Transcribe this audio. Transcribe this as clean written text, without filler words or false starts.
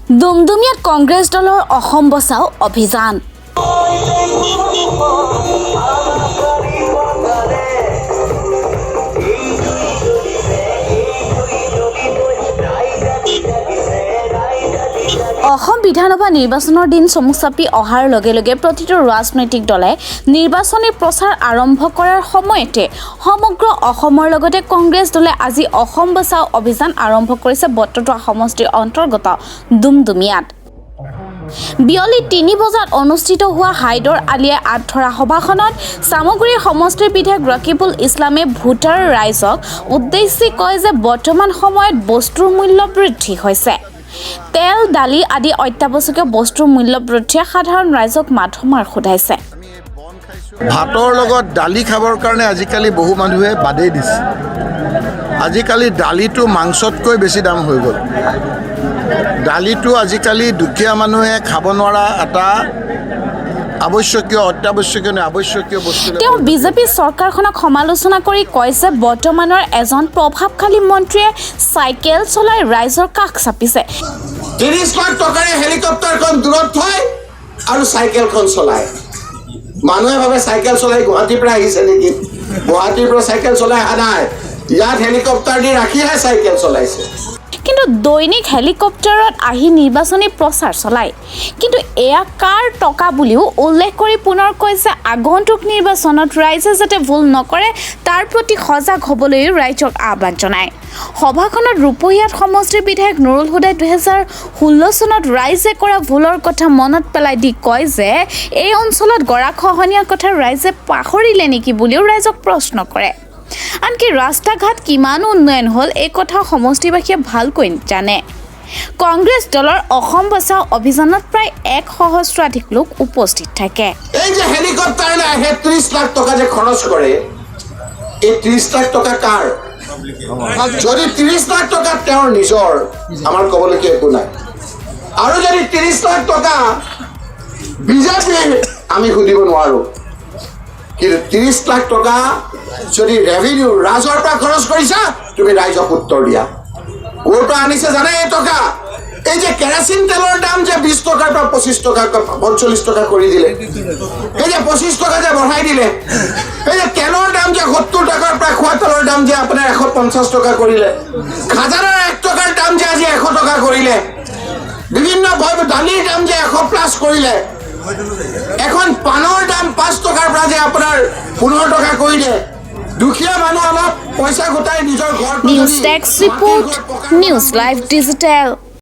ডুমডুমীয়াত কংগ্ৰেছ দলৰ অসম বচাও অভিযান। অসম বিধানসভা নিৰ্বাচনৰ দিন চমু চাপি অহাৰ লগে লগে প্ৰতিটো ৰাজনৈতিক দলে নিৰ্বাচনী প্ৰচাৰ আৰম্ভ কৰাৰ সময়তে সমগ্ৰ অসমৰ লগতে কংগ্ৰেছ দলে আজি অসম বচাও অভিযান আৰম্ভ কৰিছে বটদ্ৰৱা সমষ্টিৰ অন্তৰ্গত ডুমডুমীয়াত। বিয়লি 3 বজাত অনুষ্ঠিত হোৱা হাইদৰ আলীয়ে আঁত ধৰা সভাখনত চামগুৰি সমষ্টিৰ বিধায়ক ৰকিবুল ইছলামে ভোটাৰ ৰাইজক উদ্দেশ্যি কয় যে বৰ্তমান সময়ত বস্তুৰ মূল্য বৃদ্ধি হৈছে। তেল, দালি আদি অত্যাৱশ্যকীয় বস্তুৰ মূল্য বৃদ্ধিয়ে সাধাৰণ ৰাইজক মাধমাৰ শোধাইছে। ভাতৰ লগত দালি খাবৰ কাৰণে আজিকালি বহু মানুহে বাদেই দিছে। আজিকালি দালিটো মাংসতকৈ বেছি দাম হৈ গ'ল। দালিটো আজিকালি দুখীয়া মানুহে খাব নোৱাৰা এটা আৱশ্যকীয়, অত্যাৱশ্যকীয় নে আৱশ্যকীয় বস্তু। তেওঁ বিজেপি চৰকাৰখনক সমালোচনা কৰি কয় যে বৰ্তমানৰ এজন প্ৰভাৱশালী মন্ত্ৰীয়ে চাইকেল চলাই ৰাইজৰ কাষ চাপিছে। 30 লাখ টকাৰে হেলিকপ্টাৰখন দূৰত থয় আৰু চাইকেলখন চলায়। মানুহে ভাবে চাইকেল চলাই গুৱাহাটীৰ পৰা আহিছে নেকি। গুৱাহাটীৰ পৰা চাইকেল চলাই অহা নাই, ইয়াত হেলিকপ্টাৰ দি ৰাখিহে চাইকেল চলাইছে। কিন্তু দৈনিক হেলিকপ্টাৰত আহি নিৰ্বাচনী প্ৰচাৰ চলায়। কিন্তু এয়া কাৰ টকা বুলিও উল্লেখ কৰি পুনৰ কয় যে আগন্তুক নিৰ্বাচনত ৰাইজে যাতে ভুল নকৰে, তাৰ প্ৰতি সজাগ হ'বলৈও ৰাইজক আহ্বান জনায়। সভাখনত ৰূপহীহাট সমষ্টিৰ বিধায়ক নুৰুল হুদাই 2016 চনত ৰাইজে কৰা ভুলৰ কথা মনত পেলাই দি কয় যে এই অঞ্চলত গৰাখহনীয়াৰ কথা ৰাইজে পাহৰিলে নেকি বুলিও ৰাইজক প্ৰশ্ন কৰে। আনকি ৰাস্তা ঘাট কিমান উন্নয়ন হ'ল, এই কথা সমষ্টিবাসীয়ে ভালকৈ জানে। কংগ্ৰেছ দলৰ অসম বচাও অভিযানত প্ৰায় এক সহস্ৰাধিক লোক উপস্থিত থাকে। এই যে হেলিকপ্টাৰলৈ আহে, 30 লাখ টকা যে খৰচ কৰে, এই 30 লাখ টকা কাৰ? যদি 30 লাখ টকা তেওঁৰ নিজৰ, আমাৰ ক'বলগীয়া একো নাই। আৰু যদি 30 লাখ টকা বিজেপিৰ, আমি সুধিব নোৱাৰো। কিন্তু 30 লাখ টকা যদি ৰেভিনিউ ৰাজৰ পৰা খৰচ কৰিছা, তুমি ৰাইজক উত্তৰ দিয়া, ক'ৰ পৰা আনিছে জানে এই টকা? এই যে কেৰাচিন তেলৰ দাম যে 20 টকাৰ পৰা 25 টকা, 45 টকা কৰি দিলে, এই যে 25 টকা যে বঢ়াই দিলে, এই যে তেলৰ দাম যে 70 টকাৰ পৰা খোৱা তেলৰ দাম যে আপোনাৰ 150 টকা কৰিলে, খাজানাৰ 1 টকাৰ দাম যে আজি 100 টকা কৰিলে, বিভিন্ন দালিৰ দাম যে 100 প্লাছ কৰিলে, এখন পানৰ দাম 5 টকাৰ পৰা যে আপোনাৰ 15 টকা কৰিলে, দুখীয়া মানুহ অলপ পইচা গোটাই নিজৰ ঘৰটো নিউজ যদি desk report, news live digital.